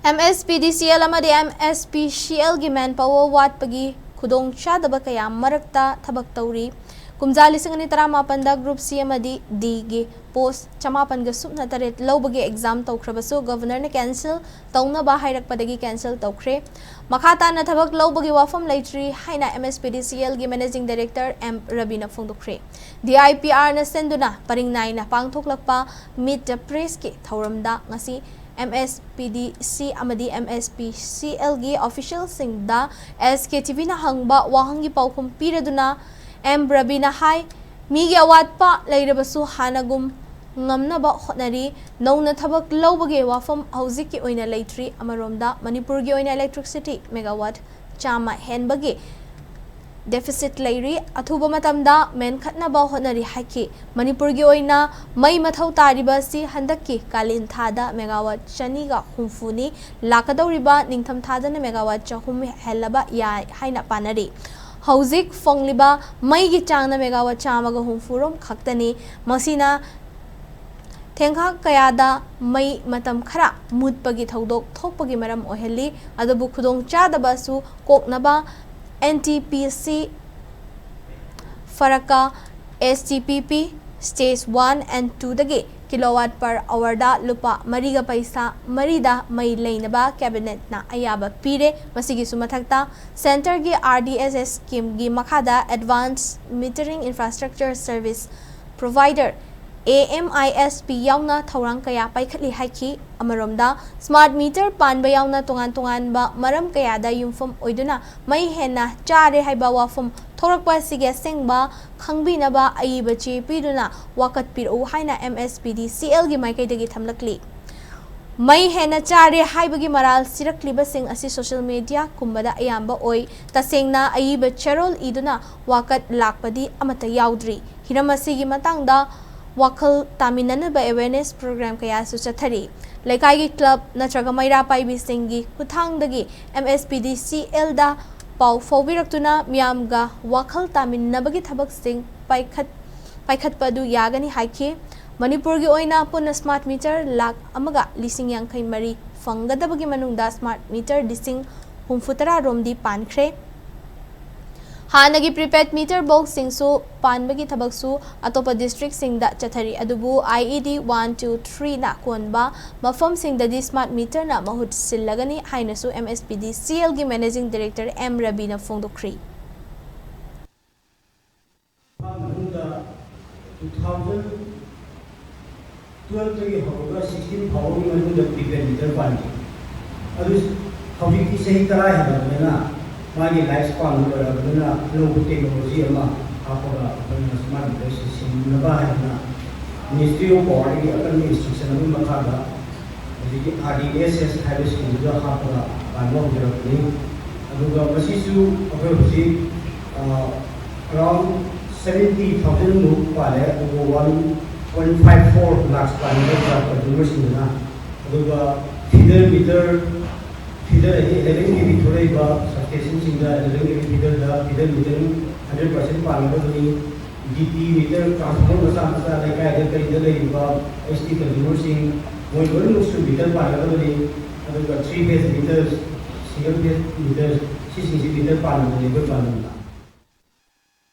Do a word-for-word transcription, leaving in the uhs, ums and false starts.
M ꯑꯦꯁ P D C L ꯑꯃꯗꯤ M S P ꯁꯤ ꯑꯦꯜꯒꯤ ꯃꯦꯟ power ꯋꯥꯠꯄꯒꯤ ꯈꯨꯗꯣꯡꯆꯥꯗꯕ ꯀꯌꯥ ꯃꯔꯛꯇ ꯊꯕꯛ ꯇꯧꯔꯤ꯫ ꯀꯨꯝꯖꯥ ꯂꯤꯁꯤꯡ ꯑꯅꯤ ꯇꯔꯥꯃꯥꯄꯟꯗ ꯒ꯭ꯔꯨꯞ ꯁꯤ ꯑꯃꯗꯤ ꯗꯤꯒꯤ ꯄꯣꯁ ꯆꯃꯥꯄꯟꯒ ꯁꯨꯞꯅ ꯇꯔꯦꯠ ꯂꯧꯕꯒꯤ ꯑꯦꯛꯖꯥꯝ ꯇꯧꯈ꯭ꯔꯕꯁꯨ ꯒꯕꯔꯅꯔꯅ ꯀꯦꯟꯁꯦꯜ ꯇꯧꯅꯕ ꯍꯥꯏꯔꯛꯄꯗꯒꯤ ꯀꯦꯟꯁꯦꯜ ꯇꯧꯈ꯭ꯔꯦ꯫ ꯃꯈꯥ ꯇꯥꯅ ꯊꯕꯛ ꯂꯧꯕꯒꯤ ꯋꯥꯐꯝ ꯂꯩꯇ꯭ꯔꯤ ꯍꯥꯏꯅ ꯑꯦꯝ ꯑꯦꯁ ꯄꯤ ꯗꯤ ꯁꯤ ꯑꯦꯜꯒꯤ ꯃꯦꯅꯦꯖꯤꯡ ꯗꯥꯏꯔꯦꯛꯇꯔ ꯑꯦꯝ ꯔꯕꯤꯅ ꯐꯣꯡꯗꯣꯛꯈ꯭ꯔꯦ꯫ ꯗꯤ ꯑꯥꯏ ꯄꯤ ꯑꯥꯔꯅ ꯁꯤꯟꯗꯨꯅ ꯄꯔꯤꯡ ꯅꯥꯏꯅ ꯄꯥꯡꯊꯣꯛꯂꯛꯄ ꯃꯤꯠ ꯗ ꯄ꯭ꯔꯦꯁꯀꯤ ꯊꯧꯔꯝꯗ ꯉꯁꯤ ꯑꯦꯝ ꯑꯦꯁ ꯄꯤ ꯗꯤ ꯁꯤ ꯑꯃꯗꯤ ꯑꯦꯝ ꯑꯦꯁ ꯄꯤ ꯁꯤ ꯑꯦꯜꯒꯤ ꯑꯣꯐꯤꯁꯤꯌꯦꯜꯁꯤꯡꯗ ꯑꯦꯁ ꯀꯦ ꯇꯤ ꯚꯤꯅ ꯍꯪꯕ ꯋꯥꯍꯪꯒꯤ ꯄꯥꯎꯈꯨꯝ ꯄꯤꯔꯗꯨꯅ ꯑꯦꯝ ꯔꯕꯤꯅ ꯍꯥꯏ, ꯃꯤꯒꯤ ꯑꯋꯥꯠꯄ ꯂꯩꯔꯕꯁꯨ ꯍꯥꯟꯅꯒꯨꯝ ꯉꯝꯅꯕ ꯍꯣꯠꯅꯔꯤ꯫ ꯅꯧꯅ ꯊꯕꯛ ꯂꯧꯕꯒꯤ ꯋꯥꯐꯝ ꯍꯧꯖꯤꯛꯀꯤ ꯑꯣꯏꯅ ꯂꯩꯇ꯭ꯔꯤ꯫ ꯑꯃꯔꯣꯝꯗ ꯃꯅꯤꯄꯨꯔꯒꯤ ꯑꯣꯏꯅ ꯏꯂꯦꯛꯇ꯭ꯔꯤꯛꯁꯤꯇꯤ ꯃꯦꯒꯥꯋꯥꯠ ꯆꯥꯝꯃ ꯍꯦꯟꯕꯒꯤ ꯗꯦꯐꯤꯁꯤꯠ ꯂꯩꯔꯤ, ꯑꯊꯨꯕ ꯃꯇꯝꯗ ꯃꯦꯟꯈꯠꯅꯕ ꯍꯣꯠꯅꯔꯤ ꯍꯥꯏꯈꯤ꯫ ꯃꯅꯤꯄꯨꯔꯒꯤ ꯑꯣꯏꯅ ꯃꯩ ꯃꯊꯧ ꯇꯥꯔꯤꯕ ꯑꯁꯤ ꯍꯟꯗꯛꯀꯤ ꯀꯥꯂꯦꯟ ꯊꯥꯗ ꯃꯦꯒꯥꯋꯥꯠ ꯆꯅꯤꯒ ꯍꯨꯝꯐꯨꯅꯤ, ꯂꯥꯛꯀꯗꯧꯔꯤꯕ ꯅꯤꯡꯊꯝ ꯊꯥꯗꯅ ꯃꯦꯒꯥꯋꯥꯠ ꯆꯍꯨꯝ ꯍꯦꯜꯂꯕ ꯌꯥꯏ ꯍꯥꯏꯅ ꯄꯥꯅꯔꯤ꯫ ꯍꯧꯖꯤꯛ ꯐꯪꯂꯤꯕ ꯃꯩꯒꯤ ꯆꯥꯡꯅ ꯃꯦꯒꯥꯋꯥꯠ ꯆꯥꯝꯃꯒ ꯍꯨꯝꯐꯨꯔꯣꯝ ꯈꯛꯇꯅꯤ꯫ ꯃꯁꯤꯅ ꯊꯦꯡꯈꯥꯛ ꯀꯌꯥꯗ ꯃꯩ ꯃꯇꯝ ꯈꯔ ꯃꯨꯠꯄꯒꯤ ꯊꯧꯗꯣꯛ ꯊꯣꯛꯄꯒꯤ ꯃꯔꯝ ꯑꯣꯏꯍꯜꯂꯤ꯫ ꯑꯗꯨꯕꯨ ꯈꯨꯗꯣꯡꯆꯥꯗꯕꯁꯨ ꯀꯣꯛꯅꯕ ꯑꯦꯟ ꯇꯤ ꯄꯤ ꯁꯤ ꯐꯔꯛꯀ S T P P stage one and two ꯗꯒꯤ kilowatt per hour ꯗ ꯂꯨꯄꯥ ꯃꯔꯤꯒ ꯄꯩꯁꯥ ꯃꯔꯤꯗ ꯃꯩ ꯂꯩꯅꯕ ꯀꯦꯕꯤꯅꯦꯠꯅ ꯑꯌꯥꯕ ꯄꯤꯔꯦ꯫ ꯃꯁꯤꯒꯤꯁꯨ ꯃꯊꯛꯇ ꯁꯦꯟꯇꯔꯒꯤ ꯑꯥꯔ ꯗꯤ ꯑꯦꯁ ꯑꯦꯁ ꯁ꯭ꯀꯤꯝꯒꯤ ꯃꯈꯥꯗ Advanced Metering Infrastructure Service Provider, A M I S P, ꯌꯥꯎꯅ ꯊꯧꯔꯥꯡ ꯀꯌꯥ ꯄꯥꯏꯈꯠꯂꯤ ꯍꯥꯏꯈꯤ꯫ ꯑꯃꯔꯣꯝꯗ, ꯁ꯭ꯃꯥꯔꯠ ꯃꯤꯇꯔ ꯄꯥꯟꯕ ꯌꯥꯎꯅ ꯇꯣꯉꯥꯟ ꯇꯣꯉꯥꯟꯕ ꯃꯔꯝ ꯀꯌꯥꯗ ꯌꯨꯝꯐꯝ ꯑꯣꯏꯗꯨꯅ ꯃꯩ ꯍꯦꯟꯅ ꯆꯥꯔꯦ ꯍꯥꯏꯕ ꯋꯥꯐꯝ ꯊꯣꯛꯂꯛꯄ ꯑꯁꯤꯒꯤ ꯑꯁꯦꯡꯕ ꯈꯪꯕꯤꯅꯕ ꯑꯏꯕ ꯆꯦ ꯄꯤꯗꯨꯅ ꯋꯥꯀꯠꯄꯤꯔꯛꯎ ꯍꯥꯏꯅ ꯑꯦꯝ ꯑꯦꯁ ꯄꯤ ꯗꯤ ꯁꯤ ꯑꯦꯜꯒꯤ ꯃꯥꯏꯀꯩꯗꯒꯤ ꯊꯝꯂꯛꯂꯤ꯫ ꯃꯩ ꯍꯦꯟꯅ ꯆꯥꯔꯦ ꯍꯥꯏꯕꯒꯤ ꯃꯔꯥꯜ ꯁꯤꯔꯛꯂꯤꯕꯁꯤꯡ ꯑꯁꯤ ꯁꯣꯁꯤꯌꯦꯜ ꯃꯤꯗꯤꯌꯥꯒꯨꯝꯕꯗ ꯑꯌꯥꯝꯕ ꯑꯣꯏ꯫ ꯇꯁꯦꯡꯅ ꯑꯏꯕ ꯆꯦꯔꯣꯜ ꯏꯗꯨꯅ ꯋꯥꯀꯠ ꯂꯥꯛꯄꯗꯤ ꯑꯃꯠꯇ ꯌꯥꯎꯗ꯭ꯔꯤ꯫ ꯍꯤꯔꯝ ꯑꯁꯤꯒꯤ ꯃꯇꯥꯡꯗ ꯋꯥꯈꯜ ꯇꯥꯃꯤꯟꯅꯅꯕ awareness program ꯀꯌꯥꯁꯨ ꯆꯠꯊꯔꯤ꯫ ꯂꯩꯀꯥꯏꯒꯤ ꯀ꯭ꯂꯕ ꯅꯠꯇ꯭ꯔꯒ ꯃꯩꯔꯥ ꯄꯥꯏꯕꯤꯁꯤꯡꯒꯤ ꯈꯨꯠꯊꯥꯡꯗꯒꯤ ꯑꯦꯝ ꯑꯦꯁ ꯄꯤ ꯗꯤ ꯁꯤ ꯑꯦꯜꯗ ꯄꯥꯎ ꯐꯥꯎꯕꯤꯔꯛꯇꯨꯅ ꯃꯤꯌꯥꯝꯒ ꯋꯥꯈꯜ ꯇꯥꯃꯤꯟꯅꯕꯒꯤ ꯊꯕꯛꯁꯤꯡ ꯄꯥꯏꯈꯠ-, ꯄꯥꯏꯈꯠꯄ ꯑꯗꯨ ꯌꯥꯒꯅꯤ ꯍꯥꯏꯈꯤ꯫ ꯃꯅꯤꯄꯨꯔꯒꯤ ꯑꯣꯏꯅ ꯄꯨꯟꯅ ꯁ꯭ꯃꯥꯔꯠ ꯃꯤꯇꯔ ꯂꯥꯈ ꯑꯃꯒ ꯂꯤꯁꯤꯡ ꯌꯥꯡꯈꯩ ꯃꯔꯤ ꯐꯪꯒꯗꯕꯒꯤ ꯃꯅꯨꯡꯗ ꯁ꯭ꯃꯥꯔꯠ ꯃꯤꯇꯔ ꯂꯤꯁꯤꯡ ꯍꯨꯝꯐꯨ ꯇꯔꯥ ꯔꯣꯝꯗꯤ ꯄꯥꯟꯈ꯭ꯔꯦ꯫ ꯍꯥꯟꯅꯒꯤ ꯄ꯭ꯔꯤꯄꯦꯗ ꯃꯤꯇꯔ ꯕꯣꯛꯁꯁꯤꯡꯁꯨ ꯄꯥꯟꯕꯒꯤ ꯊꯕꯛꯁꯨ ꯑꯇꯣꯞꯄ ꯗꯤꯁꯇ꯭ꯔꯤꯛꯁꯤꯡꯗ ꯆꯠꯊꯔꯤ, ꯑꯗꯨꯕꯨ ꯑꯥꯏ ꯏ ꯗꯤ ꯋꯥꯟ ꯇꯨ ꯊ꯭ꯔꯤꯅ ꯀꯣꯟꯕ ꯃꯐꯝꯁꯤꯡꯗꯗꯤ ꯁ꯭ꯃꯥꯔꯠ ꯃꯤꯇꯔꯅ ꯃꯍꯨꯠ ꯁꯤꯜꯂꯒꯅꯤ ꯍꯥꯏꯅꯁꯨ ꯑꯦꯝ ꯑꯦꯁ ꯄꯤ ꯗꯤ ꯁꯤ ꯑꯦꯜꯒꯤ ꯃꯦꯅꯦꯖꯤꯡ ꯗꯤꯔꯦꯛꯇꯔ ꯑꯦꯝ ꯔꯕꯤꯅ ꯐꯣꯡꯗꯣꯛꯈ꯭ꯔꯤ꯫ ꯃꯅꯨꯡꯗ ꯇꯨ ꯊꯥꯎꯖꯟ ꯇꯨꯋꯦꯜꯐꯇꯒꯤ ꯍꯧꯔꯒ ꯁꯤꯛꯁꯇꯤꯟ ꯐꯥꯎꯕꯒꯤ ꯃꯅꯨꯡꯗ ꯄ꯭ꯔꯤꯄꯦꯗ ꯃꯤꯇꯔ ꯄꯥꯟꯈꯤ꯫ ꯑꯗꯨ ꯍꯧꯖꯤꯛꯇꯤ ꯆꯍꯤ ꯇꯔꯥ ꯍꯦꯜꯂꯕꯅꯤꯅ, ꯃꯥꯒꯤ ꯂꯥꯏꯐ ꯁ꯭ꯄꯥꯟ ꯂꯣꯏꯔꯕꯅꯤꯅ, ꯑꯅꯧꯕ ꯇꯦꯛꯅꯣꯂꯣꯖꯤ ꯑꯃ ꯍꯥꯞꯄꯒ ꯑꯩꯈꯣꯏꯅ ꯁ꯭ꯃꯥꯔꯠ ꯃꯤꯇꯔꯁꯤ ꯁꯤꯟꯅꯕ ꯍꯥꯏꯗꯅ ꯃꯤꯅꯤꯁꯇ꯭ꯔꯤ ꯑꯣꯐ ꯄꯥꯋꯔꯗꯒꯤ ꯑꯀꯟꯕ ꯏꯟꯁꯇ꯭ꯔꯛꯁꯟ ꯑꯃꯒꯤ ꯃꯈꯥꯗ ꯍꯧꯖꯤꯛꯀꯤ ꯑꯥꯔ ꯗꯤ ꯑꯦꯁ ꯑꯦꯁ ꯍꯥꯏꯕꯁꯤꯡꯗꯨꯗ ꯍꯥꯞꯄꯒ ꯄꯥꯟꯕ ꯍꯧꯖꯔꯛꯄꯅꯤ꯫ ꯑꯗꯨꯒ ꯃꯁꯤꯁꯨ ꯑꯩꯈꯣꯏ ꯍꯧꯖꯤꯛ ꯑꯔꯥꯎꯟ ꯁꯕꯦꯟꯇꯤ ꯊꯥꯎꯖꯟꯃꯨꯛ ꯄꯥꯜꯂꯦ, ꯑꯗꯨꯒ one point five four lakhs ꯄꯥꯟꯒꯗꯕ ꯀꯟꯖꯨꯃꯔꯁꯤꯡꯗꯨꯅ꯫ ꯑꯗꯨꯒ ꯐꯤꯗꯔ ꯃꯤꯇꯔ, ꯐꯤꯗꯔ ꯍꯥꯏꯗꯤ ꯑꯦꯂꯦꯚꯦꯟ ꯀꯦ ꯚꯤ ꯊꯣꯛꯂꯛꯏꯕ ꯁꯕꯁ꯭ꯇꯦꯁꯟꯁꯤꯡꯗ ꯑꯦꯂꯦꯚꯦꯟ ꯀꯦ ꯚꯤ ꯐꯤꯗꯔꯗ ꯐꯤꯗꯔ ꯃꯤꯇꯔ ꯍꯟꯗ꯭ꯔꯦꯠ ꯄꯥꯔꯁꯦꯟ ꯄꯥꯟꯒꯗꯕꯅꯤ꯫ ꯗꯤ ꯄꯤ ꯃꯤꯇꯔ, ꯇ꯭ꯔꯥꯟꯁꯐꯣꯔꯃꯔ ꯃꯆꯥ ꯃꯆꯥ ꯂꯩꯀꯥꯏꯗ ꯀꯔꯤꯗ ꯂꯩꯔꯤꯕ ꯑꯦꯁ ꯇꯤ ꯀꯟꯖꯨꯃꯔꯁꯤꯡ, ꯃꯣꯏ ꯂꯣꯏꯅꯃꯛꯁꯨ ꯃꯤꯇꯔ ꯄꯥꯟꯒꯗꯕꯅꯤ꯫ ꯑꯗꯨꯒ three phase meter, single phase meter, ꯁꯤꯁꯤꯡꯁꯤ ꯃꯤꯇꯔ ꯄꯥꯟꯕꯗꯅꯤ ꯑꯩꯈꯣꯏ ꯄꯥꯟꯕ꯫